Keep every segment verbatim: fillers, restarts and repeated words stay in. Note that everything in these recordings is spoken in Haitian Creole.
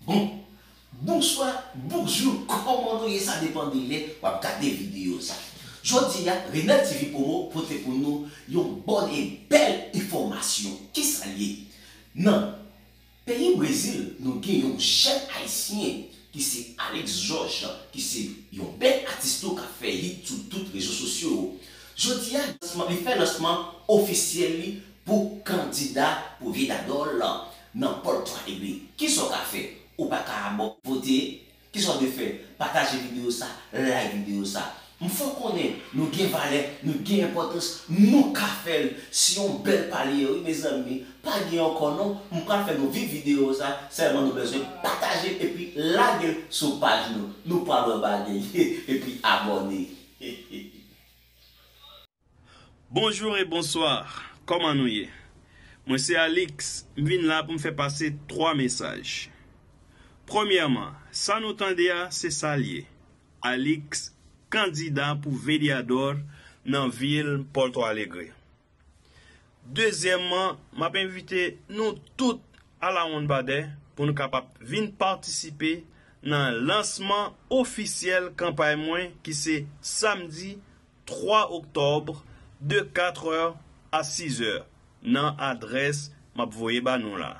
Bon, bonswa, bonjou, kòman nou ye? Sa depann de lè w ap gade videyo sa. Jodi a, Renel T V Promo pote pou nou yon bòn e bèl enfòmasyon. Kisa l ye? Nan peyi Brezil, nou gen yon jèn Ayisyen ki se Alex Georges, ki se yon bèl atis tou k ap fè hit sou tout rezo sosyo yo. Jodi a, lansman, li fè lansman ofisyèl li pou kandida pou Vedyador nan Pòl Twa Degre. Kisa w ka fè? Ou pa ka abò-, vote? Kisa w dwe fè? Pataje videyo sa, like videyo sa. M fè w konnen nou gen valè, nou gen enpòtans, nou ka fè l. Se yon bèl palye, wi, mezanmi. Pa gen ankò non, m pral fè nou viv videyo sa, sèlman nou bezwen pataje epi lage l sou paj nou. Nou pral wè bagay, epi abòne. Bonjou e bonswa, kòman nou ye? Mwen se Alix, m vin la pou m fè pase twa mesaj. Premyèman, sa nou tande a, se sa l ye. Alix, kandida pou Vedyador nan vil Pòlto Alegre. Dezyèmman, m ap envite nou tout alawonnbadè pou nou kapab vin patisipe nan lansman ofisyèl kanpay mwen ki se samdi twa oktòb de katrè a sizè nan adrès m ap voye ba nou la.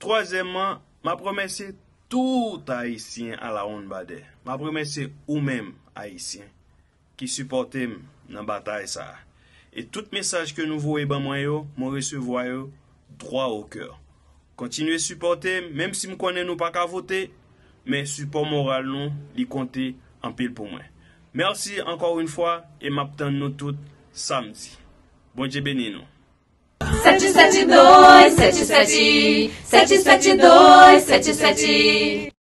Twazyèmman, m ap remèsye tout Ayisyen alawonnbadè. M ap remèsye ou menm, Ayisyen, ki sipòte m nan batay sa a. E tout mesaj ke nou voye ban mwen yo, mwen resevwa yo dwa o kè. Kontinye sipòte m, menm si m konnen nou pa ka vote, men sipò moral nou, li konte anpil pou mwen. Mèsi ankò yon fwa, e m ap tann nou tout samdi. Bondye beni nou. Sete sete dois, sete sete, sete sete dois, sete sete.